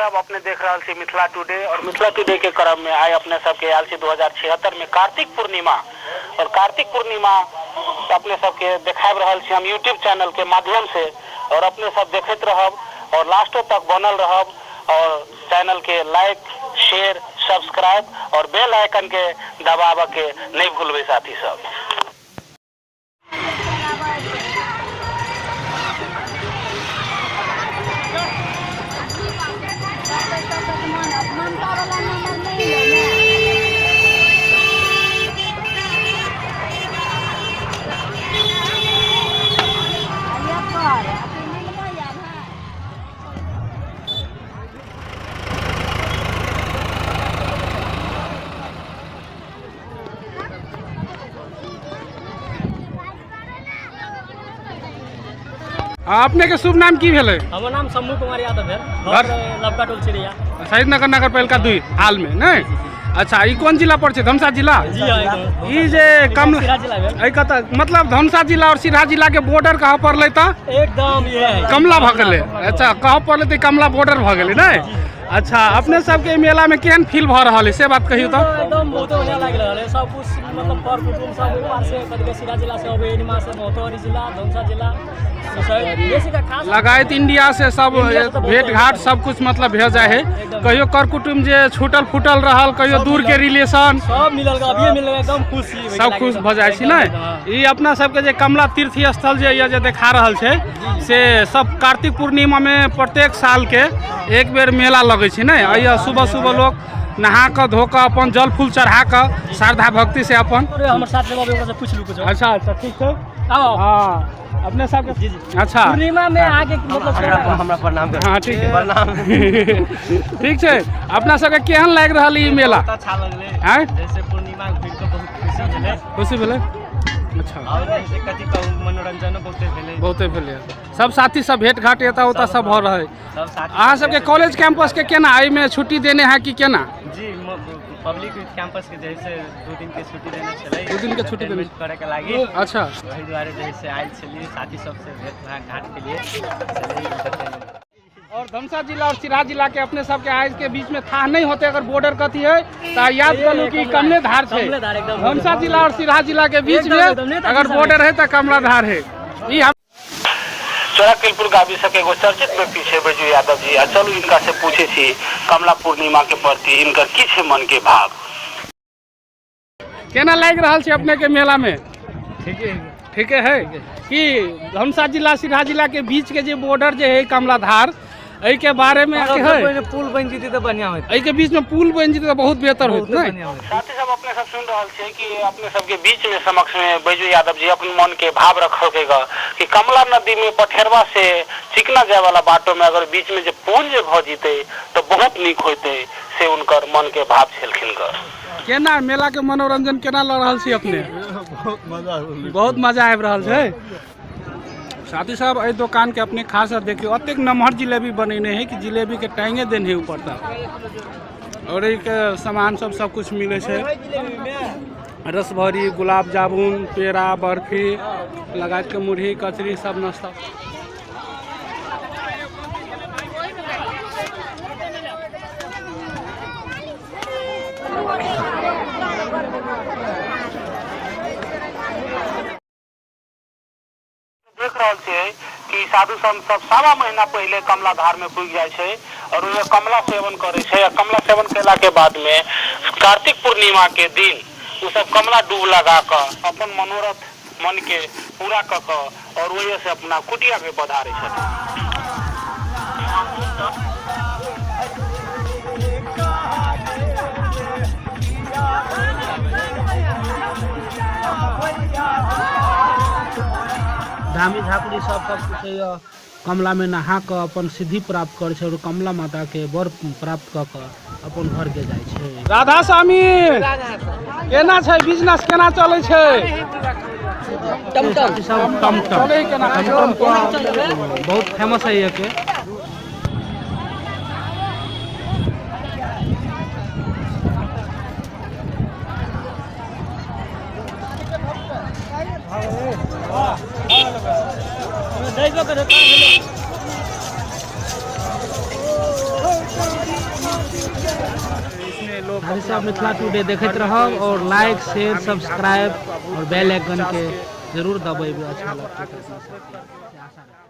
सब, अपने देख रहल छी मिथिला टुडे और मिथिला टुडे के क्रम में आइ अपने सबके आयल छी 2076 में कार्तिक पूर्णिमा और कार्तिक पूर्णिमा अपने सबके देखाबि रहल छी हम यूट्यूब चैनल के माध्यम से और अपने सब देखैत रहब और लास्टो तक बनल रहब और चैनल के लाइक शेयर सब्सक्राइब और बेल आइकन के दबाबऽ के नहि भूलबै साथी सब। अपने के शुभ नाम की भेलै? हमर नाम शंभू कुमार यादव भेल, घर? लबका टोल चिड़िया, शहीद नगर नगर पालिका 2 हाल में नहीं। अच्छा, ई कोन जिला पड़ै छै? धमसा जिला। जी हाँ, एकदम। ई जे कमला सिरा जिला भेल। एहि कतऽ मतलब धमसा जिला और सिरहा जिला के बॉर्डर कहाँ पड़लै तऽ? एकदम ये कमला भऽ गेलै। अच्छा, कहाँ पड़लै तऽ कमला बॉर्डर भऽ गेलै नहि? अच्छा, अपने सबके मेला में केहन फील भऽ रहल है से बात कहियौ तऽ? एकदम बहुत बढ़िया लागि रहल है सब कुछ, मतलब कर कुटुम सब ओहि पार से कथी सिरा जिला से अबै, एनिमा से महोत्तरी जिला, धमसा जिला बेसी का खास लगायत इंडिया से सब इंडिया से तऽ बहुत भेंट घाट सब कुछ मतलब भे जाए है। कहियो कर कुटुम जे छूटल फूटल रहल, कहियो दूर के रिलेशन सब मिलल, अभिये मिलल, एकदम खुशी सब खुश भऽ जाइ छी ने। ई अपना सबके जे कमला तीर्थ स्थल जे यऽ जे देखा रहल छै से सब कार्तिक पूर्णिमा में प्रत्येक साल के एक बेर मेला लगै छै ने। एहिया सुबह सुबह लोग नहा कऽ धो कऽ अपन जल फूल चढ़ा कऽ श्रद्धा भक्ति से अपन हमर साथ में ओकरा से पूछ लू कुछ। अच्छा अच्छा, ठीक छै। आओ। हाँ, अपने सबके जी जी। अच्छा, पूर्णिमा में आके मतलब हमरा प्रणाम करू। हाँ ठीक है, प्रणाम। ठीक छै। अपना सबके केहन लागि रहल ई मेला? बहुत अच्छा लगलै। आँय? जैसे पूर्णिमा घुरि कऽ बहुत खुशी भेलै। खुशी भेलै। अच्छा, आओर जैसे कथी कहू, मनोरंजनो बहुते भेलै। बहुते भेलै, सब साथी सब भेंट घाट एतऽ ओतऽ सब भऽ रहल। सब साथी अहाँ सबके कॉलेज कैंपस के केना एहिमे छुट्टी देने है कि केना? जी, पब्लिक कैंपस के जैसे 2 दिन के छुट्टी देने छलै। 2 दिन के छुट्टी देने। entertainment करे के लागी। अच्छा, वही दुआरे जैसे आयल छलियै साथी सबसे भेंट घाट के लिए छलियै entertainment। और धमसा जिला और सिरहा जिला के अपने सबके आज के बीच में था नहीं होते अगर बॉर्डर कथी है तो याद कर लू कि कमले धार छै। कमले धार एकदम। धमसा जिला और सिरहा जिला के बीच एकदम, में एकदम, नेताजी अगर साहब। बॉर्डर है तो कमला धार है। ई हम चोराकिलपुर गावी सबके एगो चर्चित व्यक्ति छै बैजू यादव जी, आ चलू इनका से पूछे छी कमला पूर्णिमा के प्रति इनकर की छै मन के भाव। केना लागि रहल छै अपने के मेला में? ठीके है कि धमसा जिला सिरहा जिला के बीच के जे बॉर्डर जे है कमला धार, एहि के बारे में की है? पुल बनि जेतै तऽ बढ़िया होइत। एहि के बीच में पुल बनि जेतै तऽ बहुत बेहतर होइत बहुते ने। बढ़िया होइत। साथी सब, अपने सब सुन रहल छियै कि अपने सबके बीच में समक्ष में बैजू यादव जी अपन मन के भाव रखलकै ग कि कमला नदी में पठेरवा से चिकना जाय वाला बाटो में अगर बीच में जे पुल जे भऽ जेतै तऽ बहुत नीक होइतै, से उनकर मन के भाव छलखिन ग। केना मेला के मनोरंजन केना लऽ रहल छी अपने? बहुत मजा आबि रहल छै। साथी साहब, एहि दोकान के अपने खास देखियौ, अतेक नमहर जिलेबी बनेने है कि जिलेबी के टाँगे देने है ऊपर तक। और एहिके सामान सब सब कुछ मिलै छै, रसभरी, गुलाब जामुन, पेड़ा, बर्फी, लगायत के मुरही कचरी सब नाश्ता। देख रहल छियै कि साधु संत सब 1.25 महीना पहिले कमला धार में पुगि जाइ छै और ओहिमे कमला सेवन करै छै, आ कमला सेवन केला के बाद में कार्तिक पूर्णिमा के दिन ओ सब कमला डूब लगा कऽ अपन मनोरथ मन के पूरा कऽ कऽ और ओहि से अपना कुटिया में पधारै छथिन। धामी झाकुरी सब सब कुछ कमला में नहा कऽ अपन सिद्धि प्राप्त करै छै और कमला माता के वर प्राप्त कऽ कऽ अपन घर के जाइ छै। राधा स्वामी, केना छै बिजनेस, केना चलै छै? टमटम। टमटम टमटम बहुत फेमस है ये के। में लोग साथी सब मिथिला टुडे देखैत रहब और लाइक शेयर सब्सक्राइब और बेल आइकन के जरूर दबेबै। अच्छा लगतै तऽ अपने सबके। आशा।